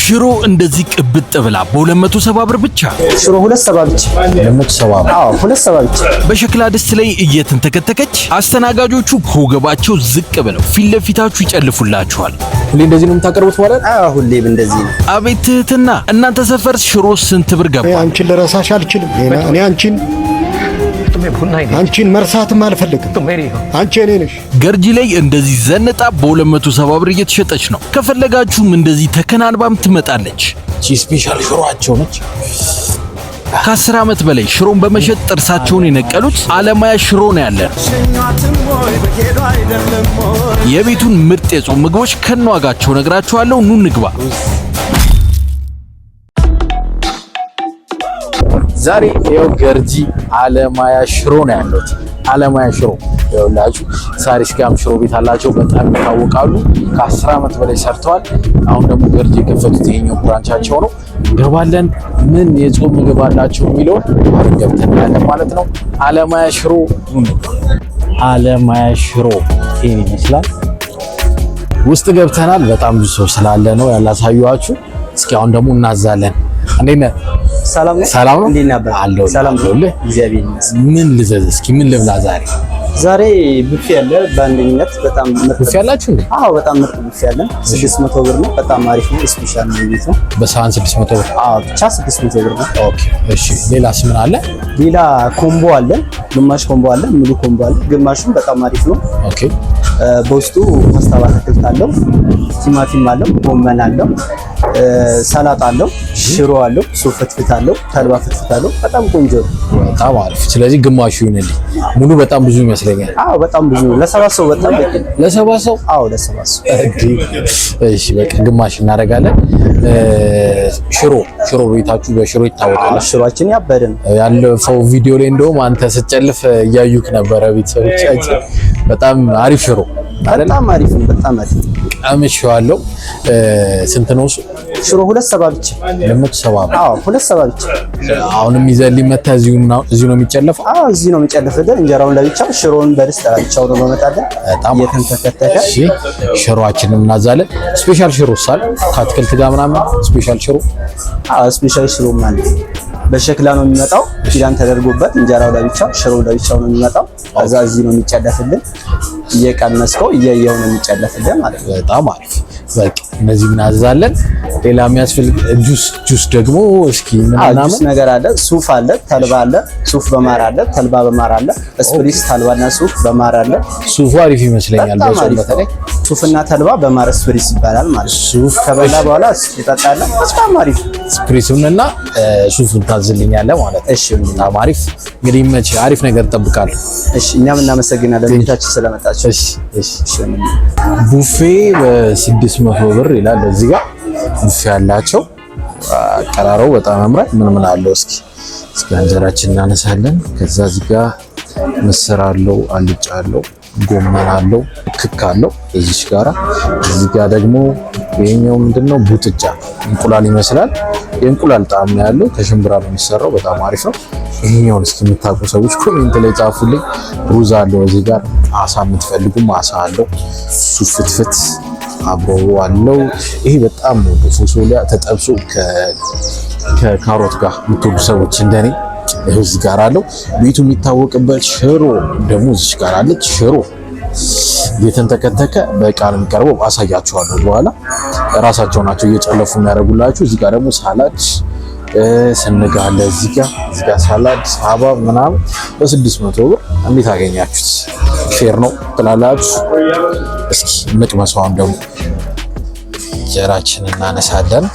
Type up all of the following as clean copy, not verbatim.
ሽሮ እንደዚህ ቅብጥ ብላ በ270 ብር ብቻ። ሽሮ 270 ብቻ። 270 ብር። አዎ፣ 270 ብቻ። በሸክላ ድስት ላይ እየተንተከተከች አስተናጋጆቹ ከወገባቸው ዝቅ ብለው ፊት ለፊታችሁ ይጨልፉላችኋል። ሁሌ እንደዚህ ነው የምታቀርቡት ማለት? አዎ፣ ሁሌም እንደዚህ ነው። አቤት ትህትና! እናንተ ሰፈር ሽሮ ስንት ብር ገባ? አንቺን ልረሳሽ አልችልም። እኔ አንቺን መርሳትም አልፈልግም። አንቺ እኔ ነሽ። ገርጂ ላይ እንደዚህ ዘንጣ በ270 ብር እየተሸጠች ነው። ከፈለጋችሁም እንደዚህ ተከናንባም ትመጣለች። እቺ special ሽሮአቸው ነች። ከ10 ዓመት በላይ ሽሮን በመሸጥ ጥርሳቸውን የነቀሉት አለማያ ሽሮ ነው ያለን። የቤቱን ምርጥ የጾም ምግቦች ከነዋጋቸው ነግራችኋለሁ። ኑ እንግባ። ዛሬ ይኸው ገርጂ አለማያ ሽሮ ነው ያለሁት። አለማያ ሽሮ ይኸውላችሁ፣ ሳሪስ ጋም ሽሮ ቤት አላቸው። በጣም ይታወቃሉ። ከ10 ዓመት በላይ ሰርተዋል። አሁን ደግሞ ገርጂ የከፈቱት ይሄኛው branch ኣቸው ነው። እንገባለን። ምን የጾም ምግብ አላቸው የሚለውን አብረን ገብተን እናያለን ማለት ነው። አለማያ ሽሮ፣ አለማያ ሽሮ ይሄን ይመስላል። ውስጥ ገብተናል። በጣም ብዙ ሰው ስላለ ነው ያላሳየኋችሁ። እስኪ አሁን ደግሞ እናዛለን። እንዴት ነህ? ሰላም ነው። ሰላም ነው። እንዴት ነበር? አለሁልህ። ሰላም ነው። አለሁልህ። እግዚአብሔር ይመስገን። ምን ልዘዝ? እስኪ ምን ልብላ ዛሬ? ዛሬ ቡፌ አለ በአንደኝነት በጣም ምርጥ ቡፌ አላችሁ እንዴ? አዎ፣ በጣም ምርጥ ቡፌ አለ። 600 ብር ነው። በጣም አሪፍ ነው። special ነው ቤቱ። በሰሃን 600 ብር። አዎ፣ ብቻ 600 ብር ነው። Okay፣ እሺ። ሌላስ ምን አለ? ሌላ combo አለ። ግማሽ combo አለ፣ ሙሉ combo አለ። ግማሹም በጣም አሪፍ ነው። Okay፣ በውስጡ ፓስታ በአትክልት አለው፣ ቲማቲም አለው፣ ጎመን አለው፣ ሰላጣ አለው፣ ሽሮ አለው፣ ሱፍ ፍትፍት አለው፣ ተልባ ፍትፍት አለው። በጣም ቆንጆ ነው። በጣም አሪፍ። ስለዚህ ግማሹ ይሁንልኝ። ሙሉ በጣም ብዙ ይመስለኛል። አዎ፣ በጣም ብዙ ነው። ለሰባት ሰው በጣም በቂ ነው። ለሰባት ሰው? አዎ፣ ለሰባት ሰው። እንዴ! እሺ፣ በቃ ግማሽ እናደርጋለን። ሽሮ ሽሮ ቤታችሁ በሽሮ ይታወቃል። ሽሮአችን ያበደ ነው። ያለፈው ቪዲዮ ላይ እንደውም አንተ ስትጨልፍ እያዩክ ነበረ ቤተሰቦቻችን። በጣም አሪፍ ሽሮ አይደል? በጣም አሪፍ ነው። በጣም አሪፍ ነው። ቀምሼዋለሁ። ስንት ነው እሱ? ሽሮ 270 ብቻ። 270 ብር። አዎ፣ 270 ብቻ። አሁንም ይዘህልኝ መተህ እዚሁ እዚሁ ነው የሚጨለፈው? አዎ፣ እዚህ ነው የሚጨልፍልን። እንጀራውን ለብቻው፣ ሽሮውን በድስት ለብቻው ነው በመጣለን በጣም እየተንተከተከ። እሺ፣ ሽሮአችንን እናዛለን። special ሽሮ ሳል ከአትክልት ጋር ምናምን special ሽሮ። አዎ፣ special ሽሮ ማለት በሸክላ ነው የሚመጣው። ኪዳን ተደርጎበት እንጀራው ለብቻው፣ ሽሮው ለብቻው ነው የሚመጣው። ከዛ እዚህ ነው የሚጨለፍልን። እየቀመስከው እያየው ነው የሚጨለፍልን ማለት ነው። በጣም አሪፍ። በቃ እነዚህ እናዛለን። ሌላ የሚያስፈልግ ጁስ ደግሞ እስኪ አዎ፣ ጁስ ምናምን ነገር አለ፣ ሱፍ አለ፣ ተልባ አለ፣ ሱፍ በማር አለ፣ ተልባ በማር አለ፣ ስፕሪስ ተልባና ሱፍ በማር አለ። ሱፉ አሪፍ ይመስለኛል። በጣም በጾም አሪፍ ነው። በተለይ ሱፍና ተልባ በማር ስፕሪስ ይባላል ማለት ነው። ሱፍ ከበላ በኋላ ይጠጣል። በጣም አሪፍ። ስፕሪሱን እና ሱፉን ታዝልኛለህ ማለት ነው። እሺ። በጣም አሪፍ። እንግዲህ ይመችህ። አሪፍ ነገር እጠብቃለሁ። እሺ፣ እኛም እናመሰግናለን ቤታችን ስለመጣችሁ። እሺ፣ እሺ። ቡፌ በ600 ብር ይላል እዚህ ጋር ቡፌ ያላቸው አቀራረቡ በጣም ያምራል። ምን ምን አለው? እስኪ እስኪ እንጀራችን እናነሳለን። ከዛ እዚህ ጋር ምስር አለው፣ አልጫ አለው፣ ጎመን አለው፣ ክክ አለው እዚች ጋራ። እዚህ ጋር ደግሞ ይሄኛው ምንድነው? ቡጥጫ እንቁላል ይመስላል። የእንቁላል ጣዕም ነው ያለው። ከሽምብራ ነው የሚሰራው። በጣም አሪፍ ነው። ይሄኛውን እስኪ የምታውቁ ሰዎች comment ላይ ጻፉልኝ። ሩዝ አለው እዚህ ጋር። አሳ የምትፈልጉም አሳ አለው። ሱፍ ፍትፍት አብሮ አለው። ይሄ በጣም ነው ፎሶሊያ ተጠብሶ ከካሮት ጋር የምትወዱ ሰዎች እንደኔ ይኸው እዚህ ጋር አለው። ቤቱ የሚታወቅበት ሽሮ ደግሞ እዚህ ጋር አለች። ሽሮ እየተንተከተከ በእቃ ነው የሚቀርበው። አሳያችኋለሁ በኋላ። ራሳቸው ናቸው እየጨለፉ የሚያደርጉላችሁ። እዚህ ጋር ደግሞ salad ስንግ አለ። እዚህ ጋር salad ሀባብ ምናምን በ600 ብር እንዴት አገኛችሁት? Fair ነው ትላላችሁ? እስኪ እንቅመሰዋን ደግሞ እንጀራችን እናነሳለን።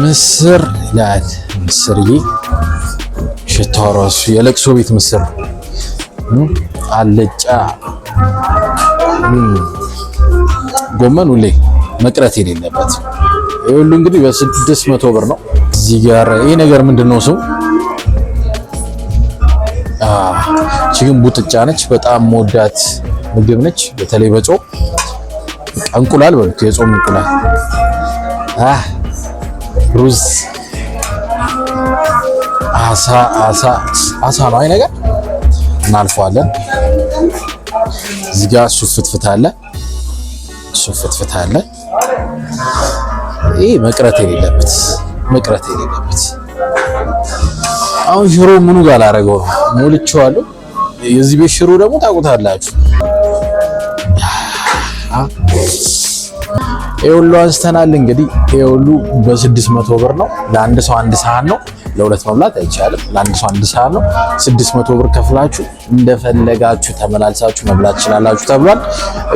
ምስር ይላል። ምስርዬ ሽታው ራሱ የለቅሶ ቤት ምስር። አልጫ፣ ጎመን ሁሌ መቅረት የሌለበት። ይሄ ሁሉ እንግዲህ በ600 ብር ነው። እዚህ ጋር ይሄ ነገር ምንድን ነው ስሙ? እቺ ግን ቡጥጫ ነች። በጣም መወዳት ምግብ ነች። በተለይ በጾም እንቁላል በሉት፣ የጾም እንቁላል፣ ሩዝ፣ አሳ አሳ አሳ ነው። አይ ነገር እናልፈዋለን። እዚህ ጋር ሱፍ ፍትፍት አለ። ሱፍ ፍትፍት አለ። ይሄ መቅረት የሌለበት መቅረት የሌለበት። አሁን ሽሮ ምኑ ጋር ላደርገው ነው? ሞልቼዋለሁ። የዚህ ቤት ሽሮ ደግሞ ታውቁታላችሁ። ይሄ ሁሉ አንስተናል። እንግዲህ ይሄ ሁሉ በ600 ብር ነው። ለአንድ ሰው አንድ ሰሃን ነው። ለሁለት መብላት አይቻልም። ለአንድ ሰው አንድ ሰሃን ነው። 600 ብር ከፍላችሁ እንደፈለጋችሁ ተመላልሳችሁ መብላት ትችላላችሁ ተብሏል።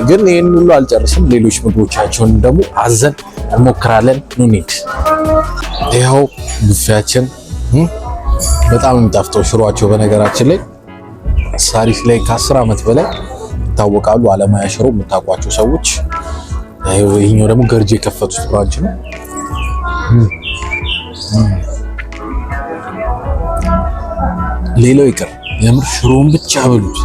ግን ይሄን ሁሉ አልጨርስም። ሌሎች ምግቦቻቸውን ደግሞ አዘን እንሞክራለን። ኑ እንሂድ። ይኸው ቡፌያችን በጣም የሚጣፍጠው ሽሯቸው በነገራችን ላይ ሳሪስ ላይ ከ10 ዓመት በላይ ይታወቃሉ። አለማያ ሽሮ የምታውቋቸው ሰዎች። ይሄኛው ደግሞ ገርጂ የከፈቱት branch ነው። ሌላው ይቅር የምር ሽሮውን ብቻ በሉት።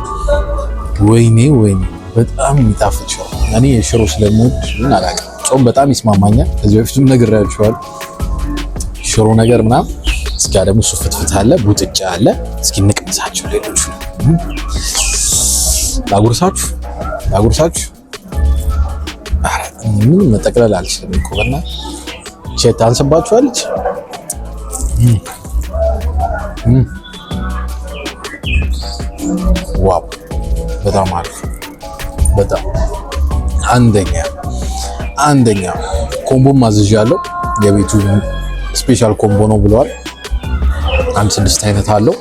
ወይኔ ወይኔ በጣም የሚጣፍጥ ሽሮ። እኔ የሽሮ ስለምወድ ምን አላውቅም፣ ጾም በጣም ይስማማኛል። ከዚህ በፊትም ነግሬያችኋለሁ ሽሮ ነገር ምናምን። እስኪ ደግሞ እሱ ፍትፍት አለ፣ ቡጥጫ አለ። እስኪ እንቅመሳቸው። ሌሎቹ ላጉርሳችሁ ላጉርሳችሁ። ምንም መጠቅለል አልችልም እኮ በእናትህ። ቼት ታንስባችኋለች። Wow በጣም አሪፍ፣ በጣም አንደኛ አንደኛ። Combo ም አዝዣለሁ። የቤቱ special combo ነው ብለዋል። አንድ 6 አይነት አለው።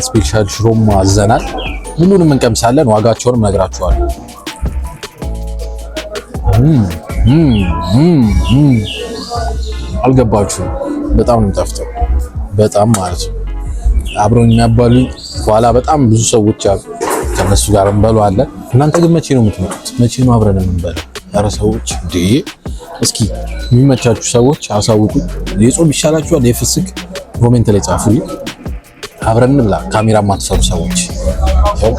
Special ሽሮም አዘናል። ሁሉንም እንቀምሳለን። ዋጋቸውንም እነግራችኋለሁ። አልገባችሁም? በጣም ነው የሚጣፍጠው። በጣም ማለት ነው። አብረው የሚያባሉ ኋላ በጣም ብዙ ሰዎች አሉ። ከነሱ ጋር እንበላለን። እናንተ ግን መቼ ነው የምትመጡት? መቼ ነው አብረን የምንበላው? ኧረ ሰዎች እንዴ! እስኪ የሚመቻችሁ ሰዎች አሳውቁኝ። የጾም ይሻላችኋል የፍስክ? Comment ላይ ጻፉልኝ። አብረን እንብላ። ካሜራ የማትሰሩ ሰዎች ያው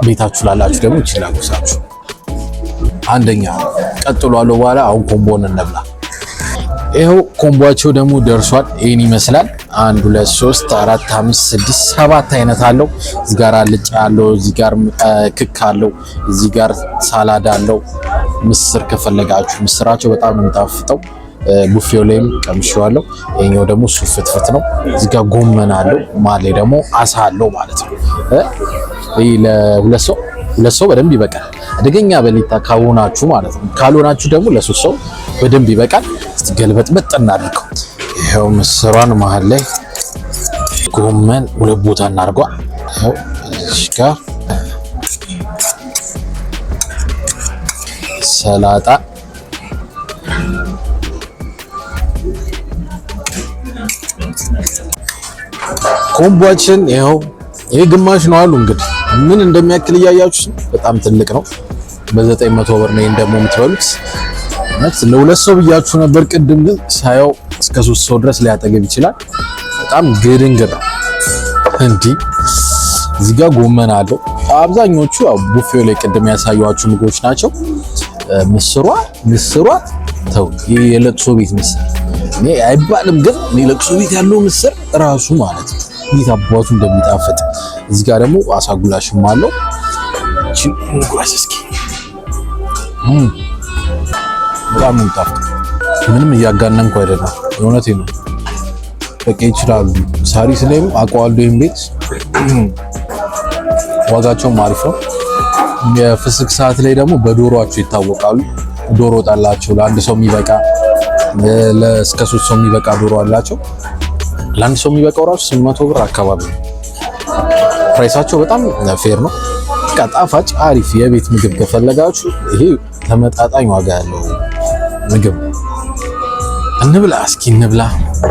ቤታችሁ ላላችሁ ደግሞ ይችላል ጉሳችሁ። አንደኛ ቀጥሏለሁ። በኋላ አሁን combo ን እንብላ። ይኸው combo ኣቸው ደግሞ ደርሷል። ይሄን ይመስላል። 1 2 3 4 5 6 7 አይነት አለው። እዚህ ጋር አልጫ አለው፣ እዚህ ጋር ክክ አለው፣ እዚህ ጋር salad አለው። ምስር ከፈለጋችሁ ምስራቸው በጣም ነው የሚጣፍጠው። ቡፌው ላይም ቀምሼዋለሁ። ይሄኛው ደግሞ ሱፍ ፍትፍት ነው። እዚህ ጋር ጎመን አለው፣ መሀል ላይ ደግሞ አሳ አለው ማለት ነው። ይሄ ለሁለት ሰው ሁለት ሰው በደንብ ይበቃል። አደገኛ በሊታ ካልሆናችሁ ማለት ነው። ካልሆናችሁ ደግሞ ለሶስት ሰው በደንብ ይበቃል። እስቲ ገልበጥበጥ እናድርገው። ይኸው ምስሯን መሀል ላይ ጎመን ሁለት ቦታ እናድርጓ። ይኸው እዚህ ጋር ሰላጣ ኮምቦአችን ይኸው ይሄ ግማሽ ነው አሉ። እንግዲህ ምን እንደሚያክል እያያችሁ በጣም ትልቅ ነው። በ900 ብር ነው ይሄን ደግሞ የምትበሉት። ማለት ለሁለት ሰው ብያችሁ ነበር ቅድም፣ ግን ሳየው እስከ 3 ሰው ድረስ ሊያጠግብ ይችላል። በጣም ግድንግድ ነው። እንዲህ እዚህ ጋር ጎመን አለው። አብዛኞቹ ያው ቡፌው ላይ ቅድም ያሳየኋችሁ ምግቦች ናቸው። ምስሯ ምስሯ ተው፣ ይሄ የለቅሶ ቤት ምስር እኔ አይባልም፣ ግን እኔ ለቅሶ ቤት ያለው ምስር ራሱ ማለት ነው እንዴት አባቱ እንደሚጣፍጥ። እዚህ ጋር ደግሞ አሳ ጉላሽም አለው። እቺ ጉራስ እስኪ በጣም ነው የሚጣፍጠው። ምንም እያጋነንኩ አይደለም፣ እውነቴን ነው። በቃ ይችላሉ። ሳሪስ ላይም አውቀዋለሁ ይሄን ቤት፣ ዋጋቸውም አሪፍ ነው። የፍስክ ሰዓት ላይ ደግሞ በዶሮአቸው ይታወቃሉ። ዶሮ ጣላቸው ለአንድ ሰው የሚበቃ እስከ 3 ሰው የሚበቃ ዶሮ አላቸው። ለአንድ ሰው የሚበቃው ራሱ 800 ብር አካባቢ ነው። Price ኣቸው በጣም fair ነው። በቃ ጣፋጭ አሪፍ የቤት ምግብ ከፈለጋችሁ ይሄ ተመጣጣኝ ዋጋ ያለው ምግብ። እንብላ እስኪ እንብላ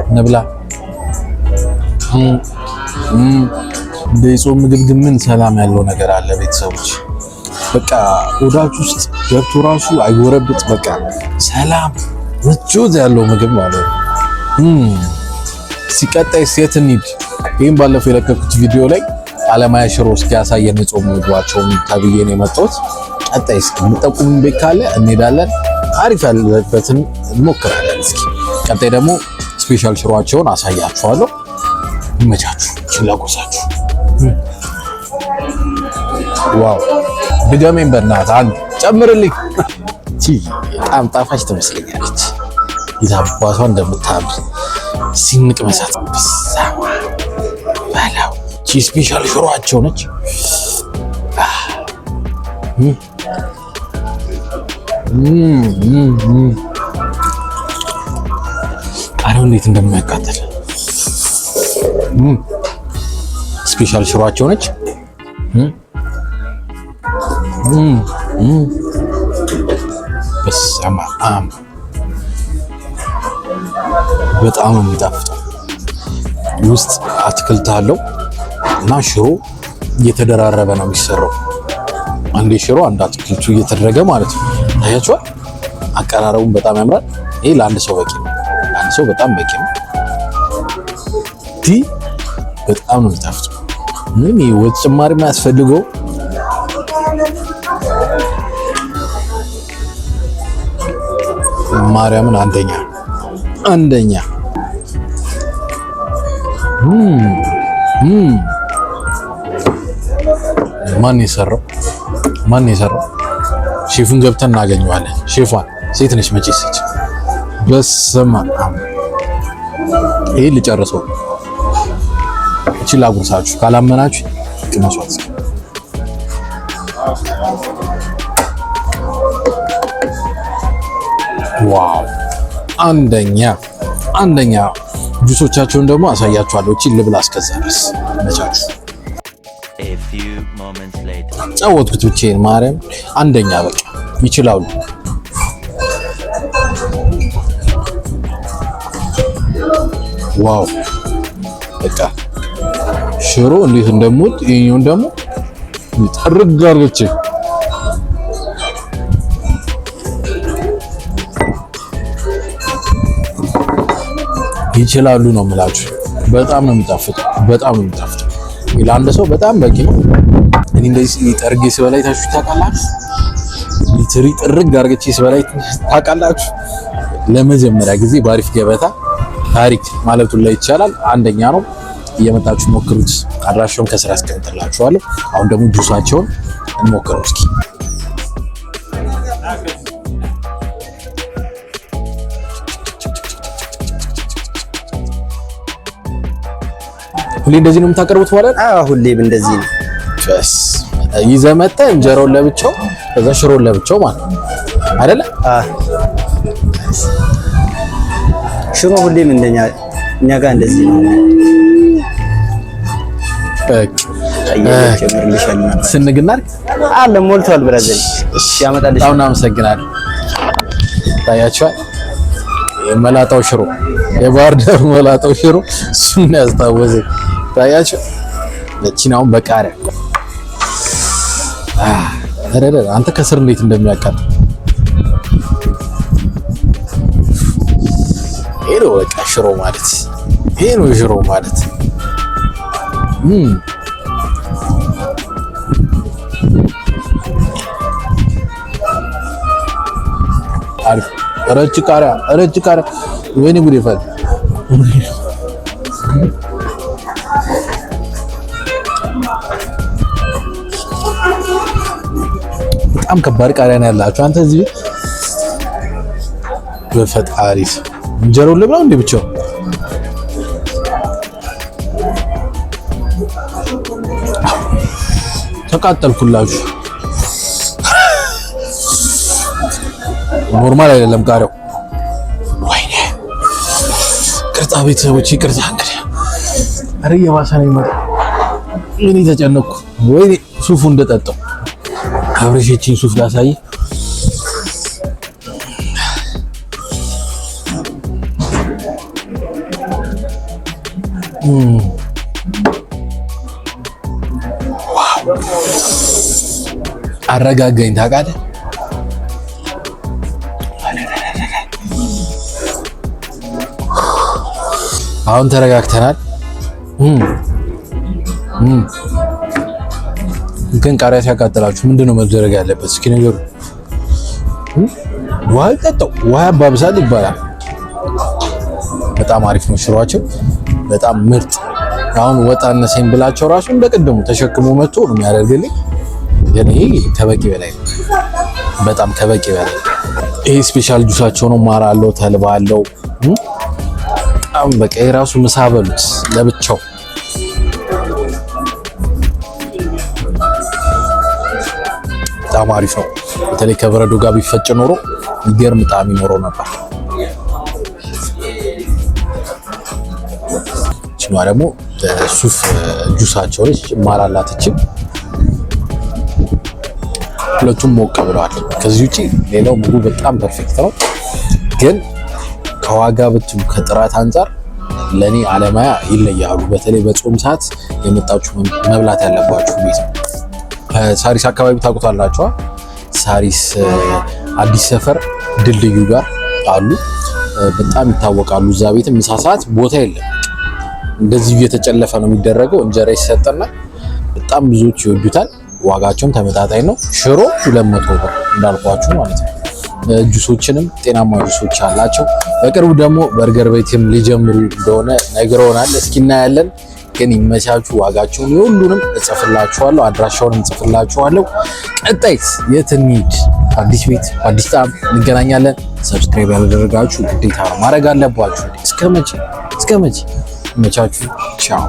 እንብላ። እንደ የጾም ምግብ ግን ምን ሰላም ያለው ነገር አለ ቤተሰቦች። በቃ ሆዳችሁ ውስጥ ገብቶ ራሱ አይጎረብጥ። በቃ ሰላም ምቾት ያለው ምግብ ማለት ነው። ሲቀጣይ ሴት እንሂድ። ይህም ባለፈው የለቀኩት ቪዲዮ ላይ አለማያ ሽሮ እስኪ ያሳየን የጾም ምግባቸውን ተብዬ ነው የመጣሁት። ቀጣይ እስኪ የምጠቁሙኝ ቤት ካለ እንሄዳለን። አሪፍ ያለበትን እንሞክራለን። እስኪ ቀጣይ ደግሞ special ሽሮአቸውን አሳያችኋለሁ። ይመቻችሁ፣ ችላጎሳችሁ። Wow ድገሜን በእናትህ አንድ ጨምርልኝ። በጣም ጣፋጭ ትመስለኛለች። የታባቷ እንደምታምር ሲንቅ መሳት በሳማ በላው። ቺ special ሽሮአቸው ነች። ቃሪያው እንዴት እንደሚያቃጥል። Special ሽሮአቸው ነች። በስመ አብ፣ በጣም ነው የሚጣፍጠው። ውስጥ አትክልት አለው እና ሽሮ እየተደራረበ ነው የሚሰራው። አንዴ ሽሮ አንድ አትክልቱ እየተደረገ ማለት ነው። ታያችኋል። አቀራረቡን በጣም ያምራል። ይሄ ለአንድ ሰው በቂ ነው። ለአንድ ሰው በጣም በቂ ነው። ዲ በጣም ነው የሚጣፍጠው። ምንም ወጥ ጭማሪ የማያስፈልገው። ማርያምን አንደኛ አንደኛ። ማን የሰራው? ማን የሰራው? ሼፉን ገብተን እናገኘዋለን። ሼፏን ሴት ነች መቼስ። በስመ አብ፣ ይሄ ልጨርሰው። እቺ ላጉርሳችሁ፣ ካላመናችሁ ቅመሷት። Wow፣ አንደኛ አንደኛ። ጁሶቻቸውን ደግሞ አሳያችኋለሁ። እቺ ልብላ እስከዛ ድረስ መቻችሁ። ጫወትኩት ብቻዬን። ማርያም አንደኛ በቃ ይችላሉ። Wow፣ በቃ ሽሮ እንዴት እንደምወድ፣ ይሄኛውን ደግሞ ጥርግ አድርጎቼ ይችላሉ ነው የምላችሁ። በጣም ነው የሚጣፍጠው። በጣም ነው የሚጣፍጠው። ለአንድ ሰው በጣም በቂ ነው። እኔ እንደዚህ ጠርጌ ስበላ አይታችሁ ታውቃላችሁ? Literally ጥርግ አድርጌ ስበላ ታውቃላችሁ? ለመጀመሪያ ጊዜ በአሪፍ ገበታ ታሪክ ማለቱን ላይ ይቻላል። አንደኛ ነው። እየመጣችሁ ሞክሩት። አድራሻውን ከስራ አስቀምጥላችኋለሁ። አሁን ደግሞ ጁሳቸውን እንሞክረው እስኪ። ሁሌ እንደዚህ ነው የምታቀርቡት ማለት? አዎ፣ ሁሌም እንደዚህ ነው። በስ ይዘህ መጥተህ እንጀራውን ለብቻው ከዛ ሽሮውን ለብቻው ማለት ነው አይደለ? አዎ፣ ሽሮ ሁሌም እንደኛ እኛ ጋር እንደዚህ ነው። በቃ ጨምርልሻል። ስንግናር አለ ሞልቷል። Brother፣ እሺ ያመጣልሽ። በጣም እናመሰግናለን። ታያችኋል። የመላጣው ሽሮ፣ የባህር ዳር መላጣው ሽሮ እሱን ያስታወሰኝ። ታያችሁ። እቺን አሁን በቃሪያ ኧረ አንተ ከስር እንዴት እንደሚያቃጥል። ይሄ ነው በቃ ሽሮ ማለት፣ ይሄ ነው ሽሮ ማለት። አሪፍ ረጭ ቃሪያ፣ ረጭ ቃሪያ፣ ወይኔ ጉዴ ፈል። በጣም ከባድ ቃሪያ ነው ያላችሁ። አንተ እዚህ ቤት በፈጣሪ እንጀራውን ልብላው እንዴ ብቻው? ተቃጠልኩላችሁ። Normal አይደለም ቃሪያው። ወይኔ ይቅርታ ቤተሰቦች ይቅርታ። እንግዲህ ኧረ እየባሰ ነው የሚመጣው። እኔ ተጨነቅኩ። ወይኔ ሱፉ እንደጠጣው አብረሽ ሱፍ ላሳይ። Wow፣ አረጋጋኝ ታውቃለህ። አሁን ተረጋግተናል። ግን ቃሪያ ሲያቃጥላችሁ ምንድን ነው መደረግ ያለበት? እስኪ ንገሩ። ውሃ ይጠጣው፣ ውሃ ያባብሳል ይባላል። በጣም አሪፍ ነው ሽሯቸው፣ በጣም ምርጥ። አሁን ወጥ አነሰኝ ብላቸው ራሱ እንደቅድሙ ተሸክሞ መጥቶ ነው የሚያደርግልኝ። ግን ይሄ ከበቂ በላይ ነው፣ በጣም ከበቂ በላይ። ይሄ special ጁሳቸው ነው። ማር አለው፣ ተልባ አለው። በጣም በቃ የራሱ ምሳ በሉት ለብቻው። በጣም አሪፍ ነው። በተለይ ከበረዶ ጋር ቢፈጭ ኖሮ ይገርም ጣዕም ይኖረው ነበር። እችኛዋ ደግሞ ሱፍ ጁሳቸው ነች። ማር አላት እችም። ሁለቱም ሞቅ ብለዋል። ከዚህ ውጪ ሌላው ምግቡ በጣም perfect ነው፣ ግን ከዋጋ ብትሉ ከጥራት አንጻር ለኔ አለማያ ይለያሉ። በተለይ በጾም ሰዓት የመጣችሁ መብላት ያለባችሁ ቤት ነው። ሳሪስ አካባቢ ታውቁታላችኋ። ሳሪስ አዲስ ሰፈር ድልድዩ ጋር አሉ። በጣም ይታወቃሉ። እዛ ቤትም ምሳ ሰዓት ቦታ የለም። እንደዚሁ እየተጨለፈ ነው የሚደረገው። እንጀራ ይሰጠና በጣም ብዙዎች ይወዱታል። ዋጋቸውም ተመጣጣኝ ነው። ሽሮ 200 ብር እንዳልኳችሁ ማለት ነው። ጁሶችንም ጤናማ ጁሶች አላቸው። በቅርቡ ደግሞ በርገር ቤትም ሊጀምሩ እንደሆነ ነግረውናል። እስኪ እናያለን። ግን ይመቻችሁ። ዋጋቸውን የሁሉንም እጽፍላችኋለሁ፣ አድራሻውንም እጽፍላችኋለሁ። ቀጣይስ የት እንሂድ? አዲስ ቤት አዲስ ጣዕም እንገናኛለን። Subscribe ያላደረጋችሁ ግዴታ ነው ማድረግ አለባችሁ። እስከ መቼ እስከ መቼ? ይመቻችሁ። ቻው።